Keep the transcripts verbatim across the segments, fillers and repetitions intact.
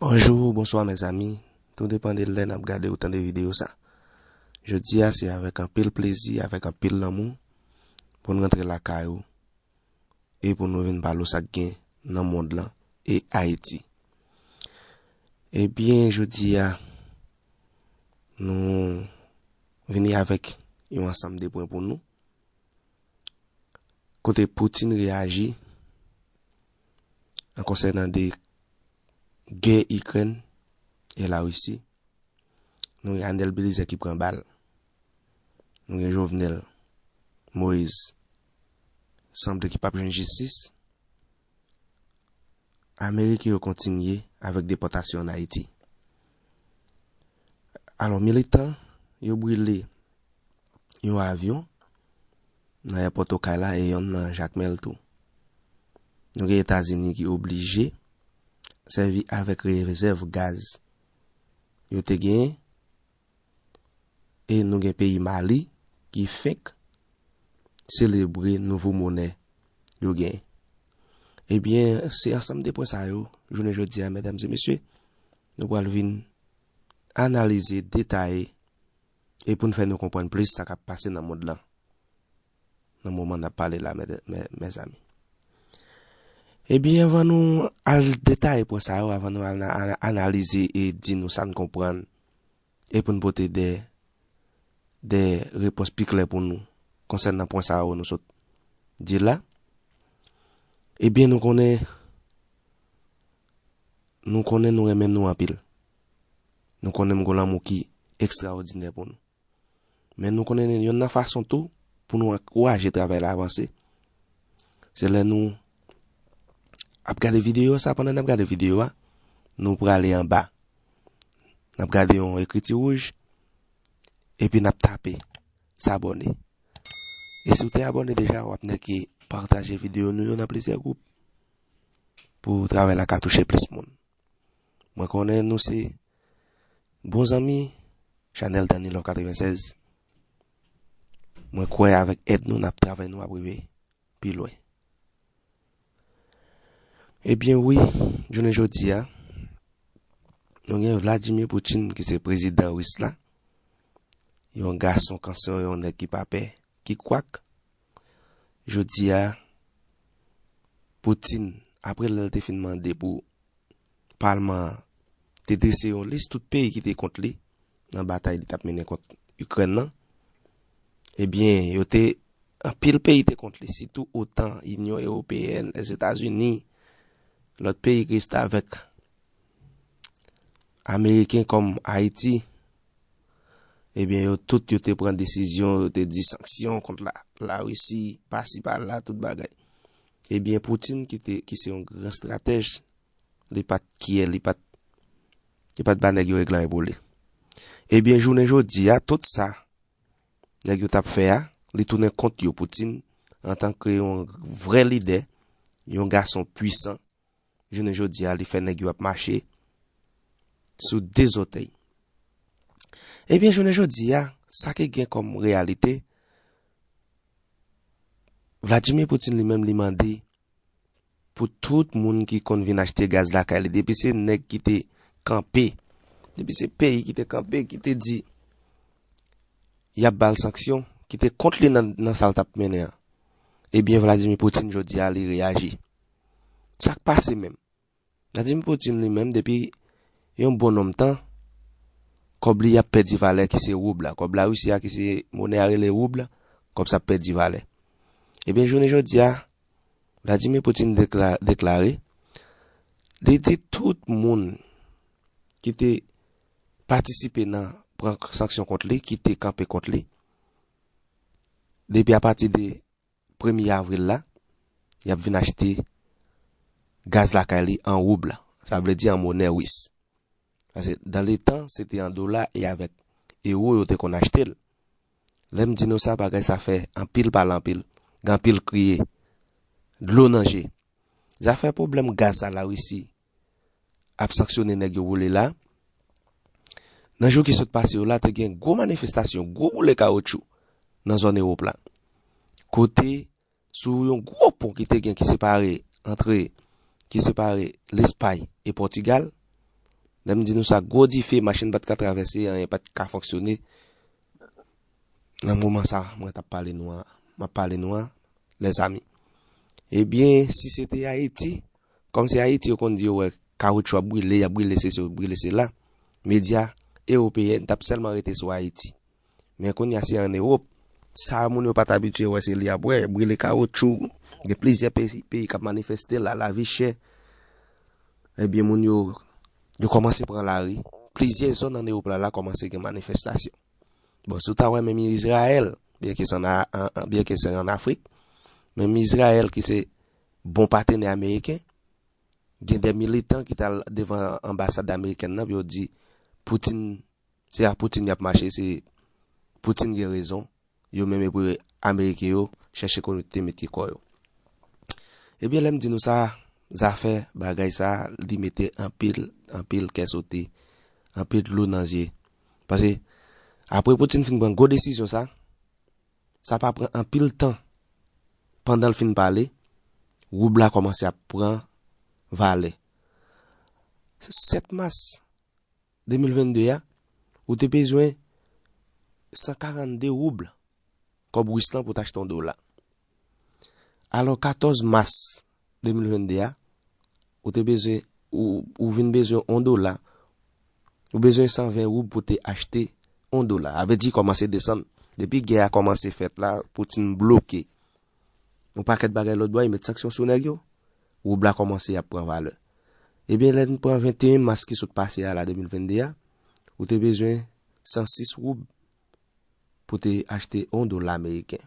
Bonjou, bonswa mezanmi. Tou depann de lè n ap gade ou tande videyo sa. Jodi a se avèk anpil plezi, avèk anpil lanmou pou n rantre lakay ou e pou nou vin pale w sa k gen nan mond lan e Ayiti. Ebyen, jodi a nou vini avèk yon ansanm de pwen pou nou. Kote Putin reyaji an konsènan de gè Ikrèn e Larisi. Nou gen Arnel Belizaire ki pran bal. Nou gen Jovenel Moïse. Sanble ki p ap jwenn jistis. Ameriken yo kontinye avèk depòtasyon ann Ayiti. Alò, militan yo brile yon avyon nan ayewopò Okay la e yonn nan Jakmèl tou. Nou gen Etazini ki oblije sèvi avèk rezèv gaz yo te genyen, e nou gen peyi Mali ki fenk selebre nouvo monè yo genyen. Ebyen, se ansanm de pwen sa yo, jounen jodi a, medam e mesye, nou pral vin analize, detaye, e pou n fè nou konprann plis sa k ap pase nan mond lan nan moman n ap pale la, mezanmi. Ebyen, anvan nou al detaye pwen sa yo, anvan nou al analize e di nou sa n konprann, e pou n pote de, de repons pi klè pou nou konsènan pwen sa yo nou sot di la, ebyen, nou konnen, nou konnen nou renmen nou anpil. Nou konnen m gon lanmou ki ekstraòdinè pou nou. Men nou konnen yonn nan fason tou pou nou ankouraje travay la avanse, se lè nou ap gade videyo sa. Pandan n ap gade videyo a, nou prale anba. N ap gade yon ekriti wouj, epi n ap tape s'abonner. E si w te abòne deja, w ap nèk pataje videyo nou yo nan plizyè gwoup pou travay la ka touche plis moun. Mwen konnen nou se bon zanmi chanèl Danny Love katrevennsèz. Mwen kwè avèk èd nou, n ap travay, nou ap rive pi lwen. Ebyen wi, jounen jodi a, nou gen Vladimir Putin ki se prezidan ris la, yon gason kanson, yon nèg ki pa pè, ki kwak. Jodi a, Putin, apre lè l te fin mande pou palman an te drese yon lis tout peyi ki te kont li nan batay li t ap mennen kont Ikrèn nan, ebyen, yo te, anpil peyi te kont li, sitou OTAN, Inyon Ewopeyèn, Lèzetazini, lòt peyi restavèk ameriken kòm Ayiti, ebyen, yo tout yo te pran desizyon, yo te di sanksyon kont la, Larisi, pasi pala, tout bagay. Ebyen, Putin ki te, ki se yon gran estratèj, li pa t kyè, li pa t, li pa t ba nèg yo regle anyen pou li. Ebyen, jounen jodi a, tout sa nèg yo t ap fè a, li tounen kont yo. Putin, antanke yon vrè lidè, yon gason pwisan, jounen jodi a, li fè nèg yo ap mache sou de zòtèy. Ebyen, jounen jodi a, sa ki gen kòm reyalite, Vladimir Putin li menm, li mande pou tout moun ki konn vin achte gaz lakay li, depi se nèg ki te kanpe, depi se peyi ki te kanpe, ki te di y ap ba l sanksyon, ki te kont li nan, nan sa l t ap mennen an, ebyen, Vladimir Putin jodi a, li reyaji. Sa k pase menm? Vladimir Putin li menm, depi yon bon nonm tan, kòb li ap pèdi valè, ki se woub la. Kòb Larisi a, ki se monè a rele woub la, kòb sa ap pèdi valè. Ebyen, jounen jodi a, Vladimir Putin dekla-, deklare, li di tout moun ki te patisipe nan pran sanksyon kont li, ki te kanpe kont li, depi apati de premye avril la, y ap vin achte gaz lakay li an woub la. Sa vle di an monè ris. Paske dan le tan, se te an dola e avèk ewo yo te konn achte l. Lè m di nou sa, bagay sa fè anpil pale anpil, gen anpil kriye, dlo nan je. Zafè pwoblèm gaz sa Larisi ap sanksyone nèg yo boule la, nan jou ki sot pase yo la, te gen gwo manifestasyon, gwo boule kawotchou nan zòn Ewòp la. Kote sou yon gwo pon ki te gen ki separe antre, ki separe Lespay e Pòtigal, Lè m di nou sa, gwo dife, machin pa t ka travèse, anyen pa t ka fonksyone. Nan moman sa, mwen t ap pale nou an, m ap pale nou an, lèzami. Ebyen, si se te Ayiti, kòm se Ayiti yo konn di yo wè kawotchou ap brile, y ap brile sesi, brile sela, medya ewopeyen t ap sèlman rete sou Ayiti. Men kounye a se ann Ewòp. Sa moun yo pa t abitye wè, se li ap wè, brile kawotchou. Gen plizyè peyi, peyi k ap manifeste la, lavi chè. Ebyen, moun yo, yo kòmanse pran lari. Plizyè zòn ann Ewòp la, la kòmanse gen manifestasyon. Bon, si w ta wè menm Izrayèl, byenke se ann A-, an, an, byenke se ann Afrik, menm Izrayèl ki se bon patnè ameriken, gen de militan ki t al devan anbasad amerikèn nan pou yo di Putin, se ak Putin y ap mache, se Putin gen rezon, yo menm epi Ameriken yo chèche kote met kò yo. Ebyen, lè m di nou sa, zafè bagay sa, li mete anpil, anpil kè sote, anpil dlo nan zye. Paske, apre Putin fin pran gwo desizyon sa, sa pa pran anpil tan. Pandan l fin pale, woub la kòmanse ap pran valè. Sèt mas de mil vennde a, ou te bezwen san karannde woub, kòb ris lan, pou t achte yon dola. Alò, katòz mas de mil vennde a, ou te bezwen, ou, ou vin bezwen yon dola, ou bezwen san ven woub pou te achte yon dola. A vle di, kòmanse desann. Depi gè a kòmanse fèt la, Putin bloke yon pakèt bagay lòt bò, li met sanksyon sou nèg yo, woub la kòmanse ap pran valè. Ebyen, lè n pran venteyen mas ki sot pase a la, de mil vennde a, ou te bezwen san sis woub pou te achte yon dola ameriken.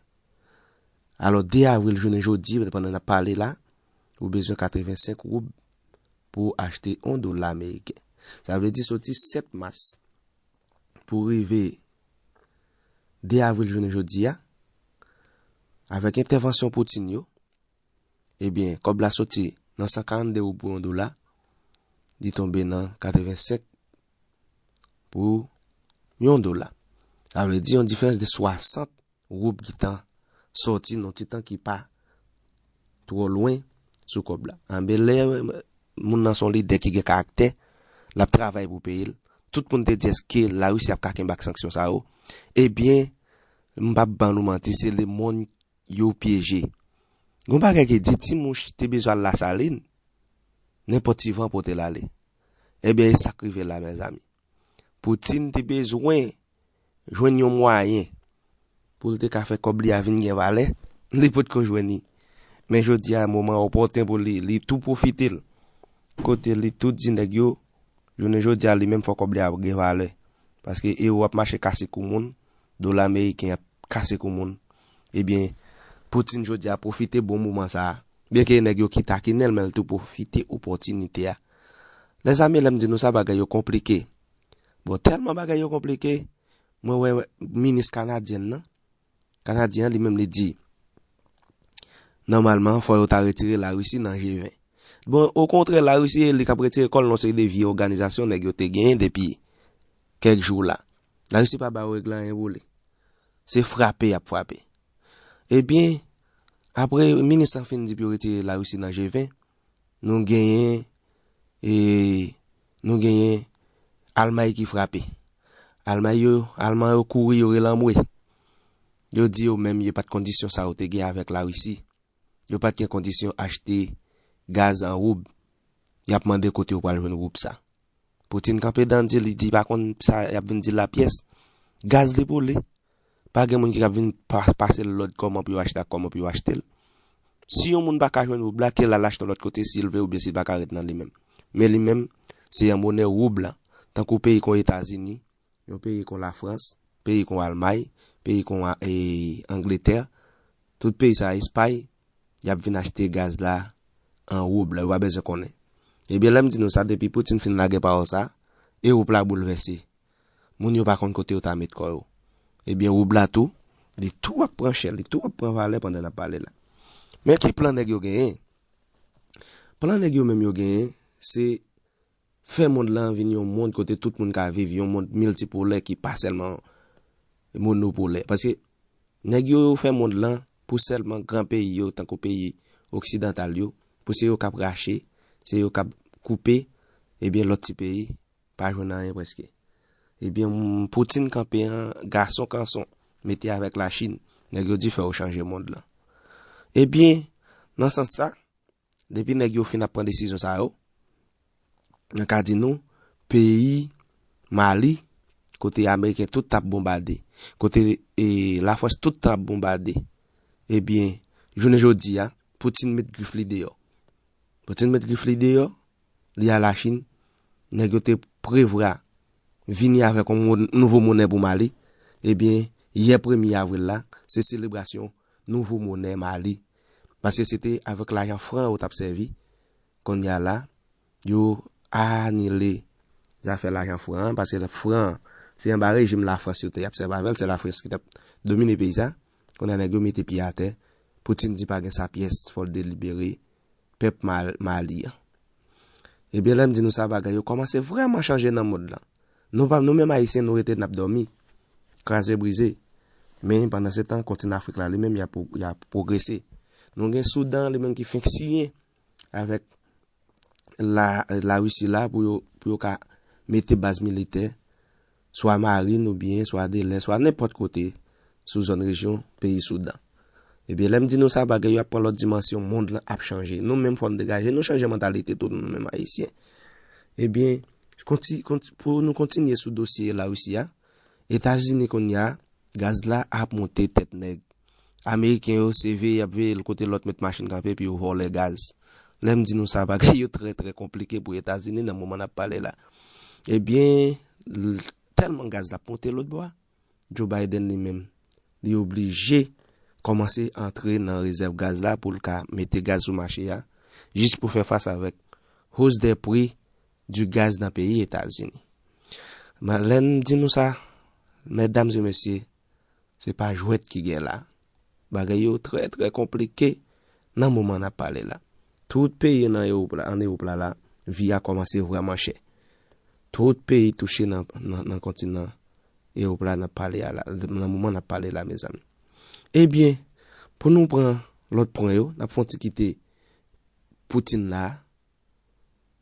Alò, de avril jounen jodi, pandan n ap pale la, ou bezwen katrevensenk woub pou achte yon dola ameriken. Sa vle di soti sèt mas pou rive de avril jounen jodi a, avèk entèvansyon Putin yo, ebyen, kòb la soti nan san karannde woub pou yon dola, li tonbe nan katrevensenk pou yon dola. Sa vle di yon diferans de swasant woub ki tan soti nan ti tan ki pa twò lwen sou kòb la. Anben, lè moun nan se yon lidè ki gen karaktè, l ap travay pou peyi l. Tout moun te di èske Larisi ap ka kenbe ak sanksyon sa yo. Ebyen, m p ap ban nou manti, se lemonn yo pyeje. Gon bagay ki di ti mouch te bezwen al Lasalin, nenpòt ti van pote l ale. Ebyen, e sa k rive la, mezanmi. Putin te bezwen jwenn yon mwayen pou l te ka fè kòb li a vin gen valè, li potko jwenn li. Men jodi a, moman opòten pou li, li tou pwofite l. Kote li tou di nèg yo, jounen jodi a, li menm fò kòb li a gen valè. Paske ewo ap mache kase kou moun, dola ameriken ap kase kou moun. Ebyen, Putin jodi a pwofite bon moman sa a. Byenke nèg yo ki takinen l, men l tou pwofite opòtinite a. Lèzami, lè m di nou sa, bagay yo konplike. Bon, tèlman bagay yo konplike, mwen wè minis kanadyèn nan, Kanadyen an li menm li di, nòmalman, fò yo ta retire Larisi nan G ven. Bon, okontrè, Larisi, e li k ap retire kò l nan yon seri de vye òganizasyon nèg yo te genyen depi kèk jou la. Larisi pa ba yo regle anyen pou li. Se frape y ap frape. Ebyen, apre minis lan fin di pou yo retire Larisi nan G ven, nou genyen, e, nou genyen Almay ki frape. Almay yo, Alman yo kouri, yo rele anmwe. Yo di yo menm, yo pa t kondisyon sa yo te gen avèk Larisi. Yo pa t gen kondisyon achte gaz an woub. Y ap mande kote yo pral jwenn woub sa. Putin kanpe dan di, li di pa konn sa y ap vin di l la pyès. Gaz li pou li. Pa gen moun ki ap vin pa-, pase l lòd kòman pou yo achte ak kòman pou yo achte l. Si yon moun pa ka jwenn woub la, ke l al achte yon lòt kote si l vle oubyen si l pa ka ret nan li menm. Men li menm, se yon monè woub la. Tankou peyi kon Etazini, yon peyi kon Lafrans, peyi kon Almay, peyi kon, e, Angletè, tout peyi sa, Espay, y ap vin achte gaz la an woub la, yo pa bezwen konnen. Ebyen, lè m di nou sa, depi Putin fin lage pawòl sa, Ewòp la boulvèse. Moun yo pa konn kote yo ta met kò yo. Ebyen, woub la tou, li tou ap pran chè, li tou ap pran valè pandan n ap pale la. Men ki plan nèg yo genyen? Plan nèg yo menm yo genyen, se fè mond lan vin yon mond kote tout moun ka viv, yon mond miltipolè ki pa sèlman monopolè. Paske nèg yo, yo fè mond lan pou sèlman gran peyi yo, tankou peyi oksidantal yo, pou se yo k ap rache, se yo k ap koupe, ebyen lòt ti peyi pa jwenn anyen prèske. Ebyen, Poutine kanpe an gason kanson, mete avèk Lachin. Nèg yo di fè yo chanje mond lan. Ebyen, nan sans sa, depi nèg yo fin ap pran desizyon sa yo, mwen ka di nou, peyi Mali, kote Ameriken tout t ap bonbade, kote e, Lafrans tout t ap bonbade, ebyen, jounen jodi a, Poutine met grif li deyò. Poutine met grif li deyò, li a Lachin, nèg yo te prevwa vini avèk yon mon- nouvo monè pou Mali, ebyen, yè premye avril la, se selebrasyon nouvo monè Mali. Paske se te avèk lajan fran yo t ap sèvi. Kounye a la, yo anile zafè lajan fran an, paske fran an, se anba rejim Lafrans yo te ap sèvi avè l, se Lafrans ki t ap domine peyi sa. Kounye a nèg yo mete pye atè, Poutine di pa gen sa pyès, fò l delibere pèp Mal- Mali an. Ebyen, lè m di nou sa, bagay yo kòmanse vrèman chanje nan mond lan. Nou pa, nou menm Ayisyen, nou rete n ap dòmi, kraze brize. Men, pandan se tan, kontinan Afrik la, li menm, y ap, y ap pwogrese. Nou gen Soudan, li menm ki fenk siyen avèk la, Larisi la pou yo, pou yo ka mete baz militè, swa Marin oubyen swa Delè, swa nenpòt kote sou zòn rejyon peyi Soudan. Ebyen, lè m di nou sa, bagay yo ap pran lòt dimansyon, mond lan ap chanje. Nou menm, fò n degaje nou, chanje mantalite tou, nou menm Ayisyen. Ebyen, konti- konti- pou nou kontinye sou dosye Larisi a, Etazini kounye a, gaz la ap monte tèt nèg. Ameriken yo, se veye y ap veye l kote lòt mèt machin kanpe, epi yo vòlè gaz. Lè m di nou sa, bagay yo trè, trè konplike pou Etazini nan moman n ap pale la. Ebyen, l- tèlman gaz la ap monte lòt bò a, Joe Biden li menm, li oblije kòmanse antre nan rezèv gaz la pou l ka mete gaz sou mache a, jis pou fè fas avèk hausse des prix du gaz nan peyi Etazini. Lè m di nou sa, medam e mesye, se pa jwèt ki gen la. Bagay yo trè, trè konplike nan moman n ap pale la. Tout peyi nan Ewòp la, an Ewòp la, la, vi a kòmanse vrèman chè. Tout peyi touche nan, nan, nan kontinan Ewòp la, n ap pale a la, nan moman n ap pale la, mezanmi. Ebyen, pou nou pran lòt pwen yo, n ap fè yon ti kite Poutine la,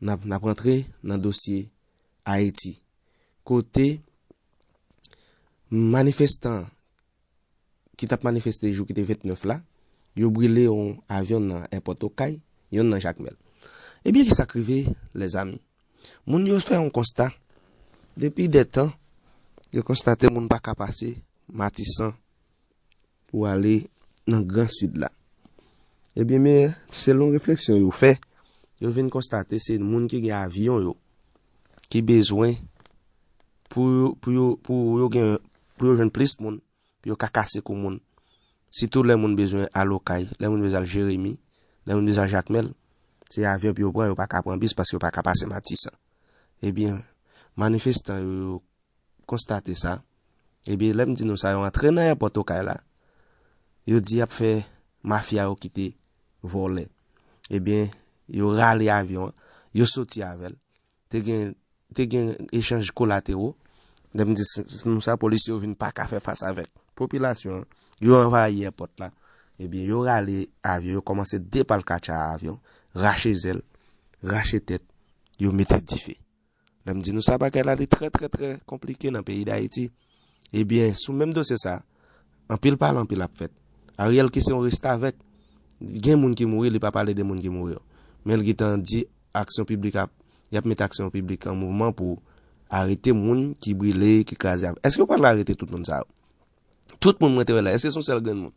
n ap, n ap rantre nan dosye Ayiti. Kote manifestan ki t ap manifeste jou ki te vennèf la, yo brile yon avyon nan èpòt Okay, yonn nan Jakmèl. Ebyen, ki sa k rive, lèzami? Moun yo fè yon konsta. Depi dè tan, yo konstate moun pa ka pase Matisan pou ale nan Gran Sid la. Ebyen, men, selon refleksyon yo fè, yo vin konstate se moun ki gen avyon yo ki bezwen pou yo, pou yo, pou yo gen, pou yo jwenn plis moun, pou yo ka kase kou moun. Sitou lè moun bezwen al Okay, lè moun bezwen al Jeremi, lè moun bezwen al Jakmèl, se avyon pou yo pran, yo pa ka pran bis paske yo pa ka pase Matisan. Ebyen, manifestan yo, yo konstate sa. Ebyen, lè m di nou sa, yo antre nan èpòt Okay la. Yo di y ap fè mafya yo kite vòlè. Ebyen, yo rale avyon an, yo soti avè l. Te gen, te gen echanj kolatero. Lè m di s- s- nou sa, polisye yo vin pa ka fè fas avèk popilasyon an. Yo anvayi èpòt la. Ebyen, yo rale avyon, yo kòmanse depalkatcha avyon, rache zèl, rache tèt, yo mete dife. Lè m di nou sa, bagay la li trè, trè, trè konplike nan peyi Dayiti. Ebyen, sou menm dosye sa, anpil pale, anpil ap fèt. Ariel ki se yon restavèk, gen moun ki mouri, li pa pale de moun ki mouri yo. Men l gentan di aksyon piblik ap, y ap met aksyon piblik an mouvman pou arete moun ki brile, ki kraze avyon. Èske yo pral arete tout moun sa yo? Tout moun mwen te wè la, èske se yon sèl grenn moun?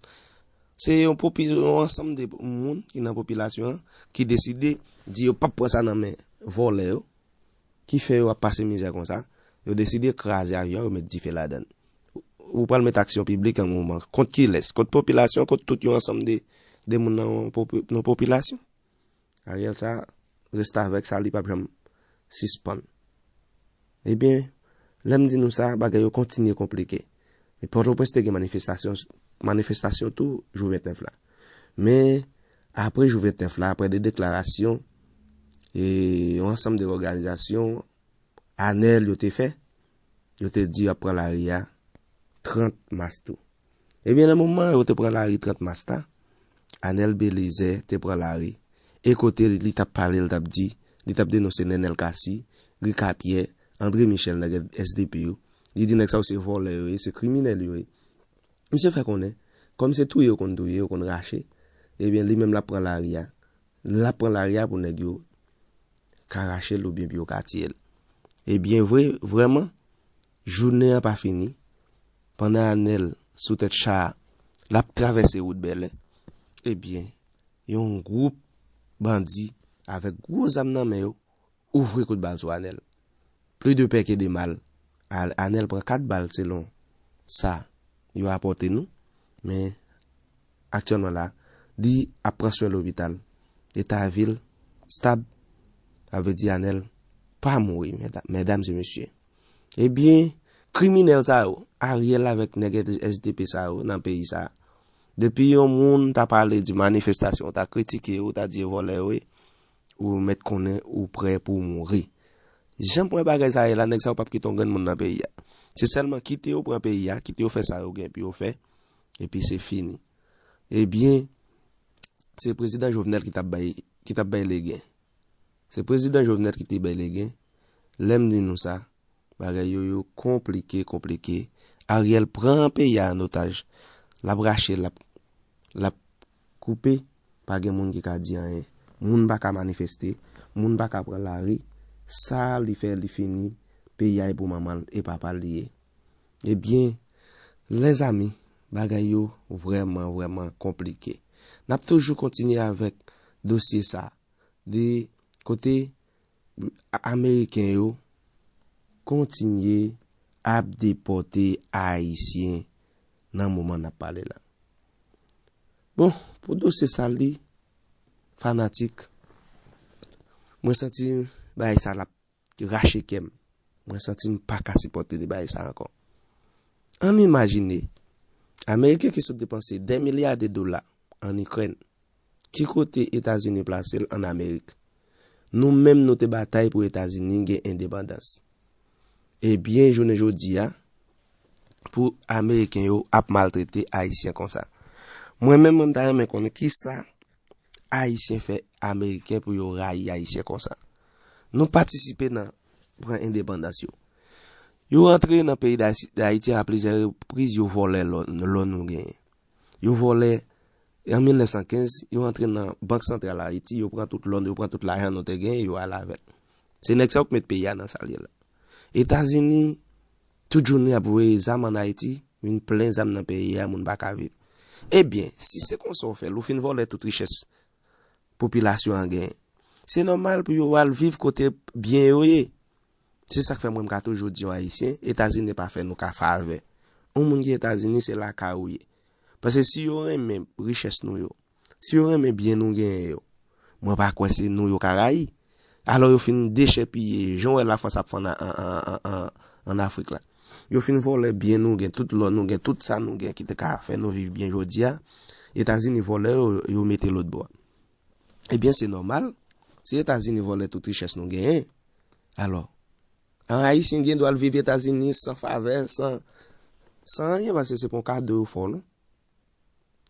Se yon popi- yon ansanm de moun ki nan popilasyon an ki deside di yo p ap pran sa nan men vòlè yo, ki fè yo ap pase mizè konsa, yo deside kraze avyon, yo met dife ladan l. Ou pral met aksyon piblik an mouvman. Kont kilès? Kont popilasyon, kont tout yon ansanm de, de moun nan yon popi- nan popilasyon? Ariel sa, restavèk sa, li p ap janm sispann. Ebyen, lè m di nou sa, bagay yo kontinye konplike. E Pòtoprens te gen manifestasyon, manifestasyon tou, jou vennèf la. Men, apre jou vennèf la, apre de deklarasyon, e yon ansanm de òganizasyon, anèl yo te fè, yo te di y ap pran lari a trant mas tou. Ebyen, nan moman yo te pran lari trant mas la, Anèl Belizè te pran lari. E kote li, li t ap pale, li t ap di, li t ap denonse Nenel Cassy, Ricapierre, André Michel, nèg S D P yo. Li di nèg sa yo se vòlè yo ye, se kriminèl yo ye. Misye fè konnen, kòm se touye yo konn touye, yo konn rache, ebyen, li menm l ap pran lari a. L ap pran lari a pou nèg yo ka rache l oubyen pou yo ka tiye l. Ebyen, vre, vrèman, jounen an pa fini. Pandan Anèl sou tèt cha a, l ap travèse wout Bèlè, ebyen, yon gwoup bandi avèk gwo zam nan men yo ouvri kout bal sou Anèl. Plus de pè ke de mal. Anèl pran kat bal selon sa yo rapòte nou. Men aktyèlman la, li ap pran swen lopital. Eta vi l stab. Sa vle di Anèl pa mouri, medam e mesye. Ebyen, kriminèl sa yo, Ariel avèk nèg S D P sa yo nan peyi sa a. Depi yon moun ta pale di manifestasyon, ta kritike yo, ta di e vòlè yo ye, ou mèt konnen ou prè pou w mouri. Jan m wè bagay sa ye la, nèg sa yo p ap kite yon grenn moun nan peyi a. Se sèlman kite yo pran peyi a, kite yo fè sa yo gen pou yo fè, epi se fini. Ebyen, se prezidan Jovenel ki t ap bay, ki t ap bay legen. Se prezidan Jovenel ki te bay legen. Lè m di nou sa, bagay yo, yo konplike, konplike. Ariel pran peyi a an otaj. L ap rache, l ap, l ap koupe. Pa gen moun ki ka di anyen. Moun pa ka manifeste. Moun pa ka pran lari. Sa li fè, li fini. Peyi a e pou manman l e papa l li ye. Ebyen, lèzami, bagay yo vrèman, vrèman konplike. N ap toujou kontinye avèk dosye sa a. De kote Ameriken yo kontinye ap depòte Ayisyen nan moman n ap pale la. Bon, pou dosye sa li, fanatik, mwen santi bagay sa l ap rache kè m. Mwen santi m pa ka sipòte de bagay sa ankò. Ann imajine, Ameriken ki sot depanse dè milya de dola ann Ikrèn, ki kote Etazini plase l ann Amerik? Nou menm nou te batay pou Etazini gen endepandans. Ebyen, jounen jodi a, pou Ameriken yo ap maltrete Ayisyen konsa. Mwen menm, mwen ta renmen konnen kisa Ayisyen fè Ameriken pou yo rayi Ayisyen konsa. Nou patisipe nan pran endepandans yo. Yo rantre nan peyi Dayiti a plizyè repriz, yo vòlè lò, lò nou genyen. Yo vòlè, an mil nèf san kenz, yo rantre nan Bank Santral Ayiti, yo pran tout lò nou, yo pran tout lajan nou te genyen, yo al avè l. Se nèg sa yo k met peyi a nan sa l ye la. Etazini, tout jounen, ap voye zam ann Ayiti, vin plen zam nan peyi a, moun pa ka viv. Ebyen, si se konsa w fè l, ou fin vòlè tout richès popilasyon an genyen, se nòmal pou yo al viv kote byen yo ye. Se sa k fè mwen m ka toujou di yon Ayisyen, Etazini pa fè nou ka favè. Yon moun ki Etazini, se lakay ou ye. Paske si yo renmen richès nou yo, si yo renmen byen nou genyen yo, mwen pa kwè se nou yo ka rayi. Alò yo fin dechèpiye, jan w wè Lafrans ap fè ann, ann, ann, ann, ann Afrik la. Yo fin vòlè byen nou gen, tout lò nou gen, tout sa nou gen ki te ka fè nou viv byen jodi a. Etazini vòlè yo, yo mete lòtbò. Ebyen, se nòmal. Si Etazini vòlè tout richès nou genyen, alò, an Ayisyen gen dwa al viv Etazini san favè, san, san anyen, paske se pa yon kado yo fè w, non.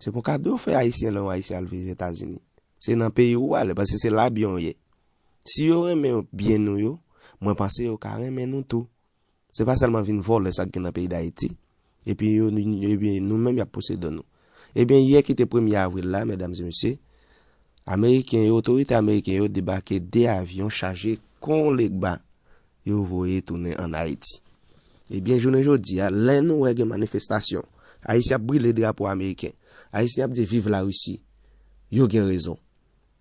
Se pa yon kado yo fè Ayisyen lè yon Ayisyen al viv Etazini. Se nan peyi w ale, paske se la byen w ye. Si yo renmen byen nou yo, mwen panse yo ka renmen nou tou. Se pa sèlman vin vòlè sa k gen nan peyi Dayiti, epi yo, epi nou menm y ap posede nou. Ebyen, yè ki te premye avril la, medam e mesye, Ameriken yo, otorite ameriken yo debake de avyon chaje kon legba yo voye tounen ann Ayiti. Ebyen, jounen jodi a, lè nou wè gen manifestasyon, Ayisyen ap brile drapo ameriken, Ayisyen ap di viv Larisi, yo gen rezon.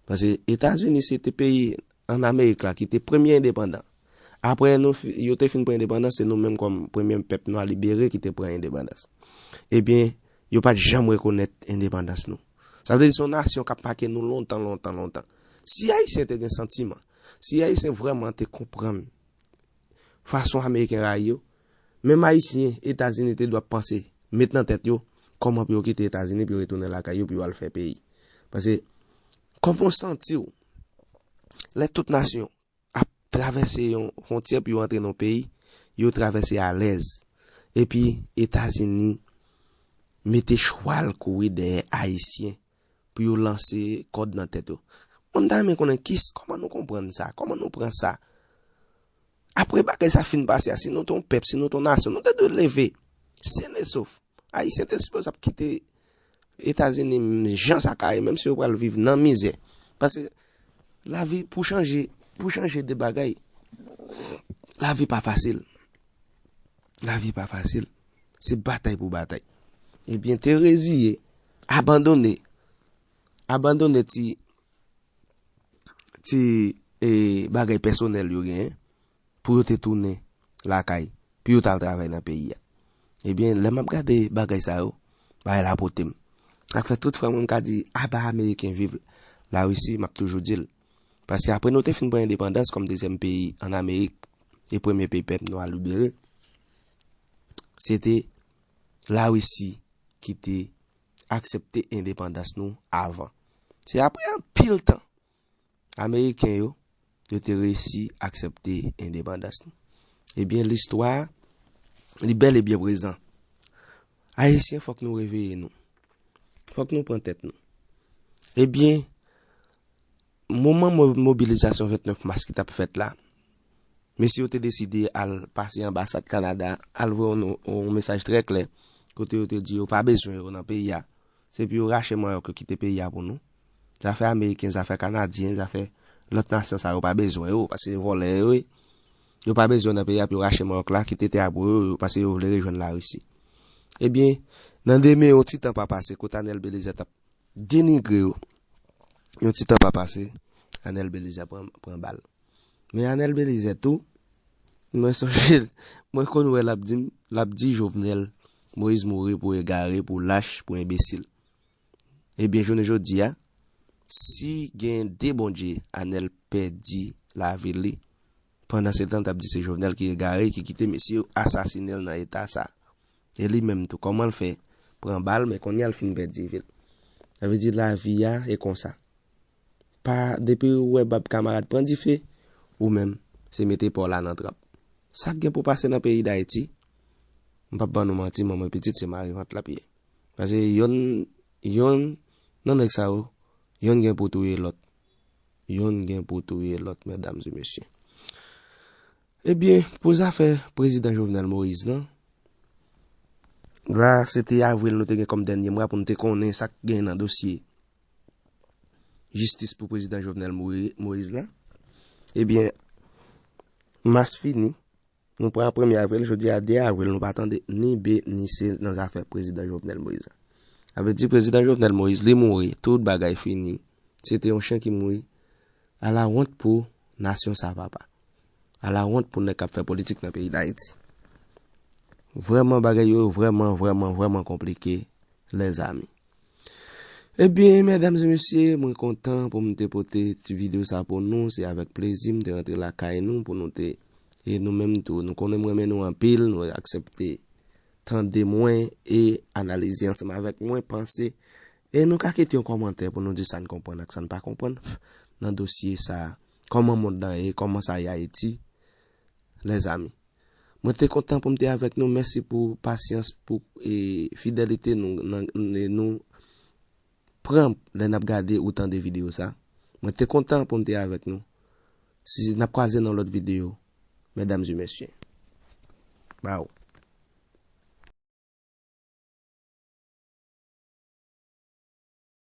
Paske Etazini se te peyi ann Amerik la ki te premye endepandan. Apre nou, yo te fin pran endepandans, se nou menm kòm premye pèp nwa libere ki te pran endepandans. Ebyen, yo pa t janm rekonèt endepandans nou. Sa vle di se yon nasyon k ap make nou lontan, lontan, lontan. Si Ayisyen te gen santiman, si Ayisyen vrèman te konprann fason Ameriken rayi yo, menm Ayisyen, Etazini te dwe ap panse, met nan tèt yo, kòman pou yo kite Etazini, pou yo retounen lakay yo, pou yo al fè peyi. Paske, kòman w santi w, lè tout nasyon ap travèse yon fwontyè pou yo antre nan yon peyi, yo travèse alèz. Epi, Etazini mete chwal kouri dèyè Ayisyen pou yo lanse kòd nan tèt yo. Mwen, m ta renmen konnen kis, kòman nou konprann sa, kòman nou pran sa. Apre bagay sa fin pase a, si nou te yon pèp, si nou te yon nasyon, nou te dwe leve. Sen e sof. Ayisyen te sipoze ap kite Etazini, jan sa ka ye, menm si yo pral viv nan mizè. Paske lavi pou chanje, pou chanje de bagay, lavi pa fasil. Lavi pa fasil. Se batay pou batay. Ebyen, te reziye, abandone, abandone ti, ti, e, bagay pèsonèl yo genyen, pou yo te tounen lakay, pou yo t al travay nan peyi a. Ebyen, lè m ap gade bagay sa yo, bagay la pote m. Sa k fè tout fwa mwen m ka di, aba Ameriken, viv Larisi, m ap toujou di l. Paske apre nou te fin pran endepandans kòm dezyèm peyi ann Amerik, e premye peyi pèp nwa libere, se te Larisi ki te aksepte endepandans nou avan. Se apre anpil tan, Ameriken yo, yo te reyisi aksepte endepandans nou. Ebyen, listwa, li bèl e byen prezan. Ayisyen, fòk nou reveye nou. Fòk nou pran tèt nou. Ebyen, moman mo-, mobilizasyon vennèf mas ki t ap fèt la, mesye yo te deside al pase anbasad Kanada, al voye yon, yon mesaj trè klè, kote yo te di yo pa bezwen yo nan peyi a. Se pou yo rache manyòk yo kite peyi a pou nou. Zafè Ameriken, zafè Kanadyen, zafè lòt nasyon sa yo pa bezwen yo, paske se vòlè yo ye. Yo pa bezwen yo nan peyi a pou yo rache manyòk la, kite tè a pou yo, yo, paske yo vle rejwenn Larisi. Ebyen, nan demen yon ti tan pa pase, kote Anèl Belizè t ap denigre yo, yon ti tan pa pase, Anèl Belizè pran, pran bal. Men Anèl Belizè tou, mwen sonje, mwen konn wè l ap di m, l ap di Jovenel Moïse mouri pou egare, pou lach, pou enbesil. Ebyen, jounen jodi a, si gen de Bondye, Anèl pèdi lavi li, pandan se tan, t ap di se Jovenel ki egare, ki kite mesye yo asasinen l nan eta sa. E li menm tou, kòman l fè pran bal, men kounye a l fin pèdi vi l. Sa vle di lavi a e konsa. Pa, depi ou wè bab kamarad pran dife, ou menm, se mete pa w la nan trap. Sa k gen pou pase nan peyi Dayiti, m p ap ban nou manti, manman pitit se mare vant l ap ye. Paske yonn, yonn nan nèg sa yo, yonn gen pou touye lòt. Yonn gen pou touye lòt, medam e mesye. Ebyen, pou zafè prezidan Jovenel Moïse lan, la, se te avril nou te gen kòm dènye mwa pou nou te konnen sa k gen nan dosye jistis pou prezidan Jovenel Moï-, Moïse lan. Ebyen, mas fini, nou pran premye avril, jodi a de avril, nou pa tande ni B ni C nan zafè prezidan Jovenel Moïse lan. Sa vle di prezidan Jovenel Moïse, li mouri, tout bagay fini. Se te yon chen ki mouri. Ala wont pou nasyon sa, papa. Ala wont pou nèg k ap fè politik nan peyi Dayiti. Vrèman, bagay yo vrèman, vrèman, vrèman konplike, lèzami. Ebyen, medam e mesye, mwen kontan pou m te pote ti videyo sa pou nou. Se avèk plezi m te rantre lakay nou pou nou te, e nou menm tou. Nou konnen m renmen nou anpil, nou aksepte tande mwen e analize ansanm avèk mwen, panse. E nou ka kite yon kòmantè pou nou di sa n konprann ak sa n pa konprann nan dosye sa a. Kòman mond lan ye, kòman sa ye Ayiti, lèzami. Mwen te kontan pou m te avèk nou. Mèsi pou pasyans, pou, e, fidelite nou, nan, e, nou pran lè n ap gade ou tande videyo sa. Mwen te kontan pou m te avèk nou. Si n ap kwaze nan lòt videyo, medam e mesye. Baww.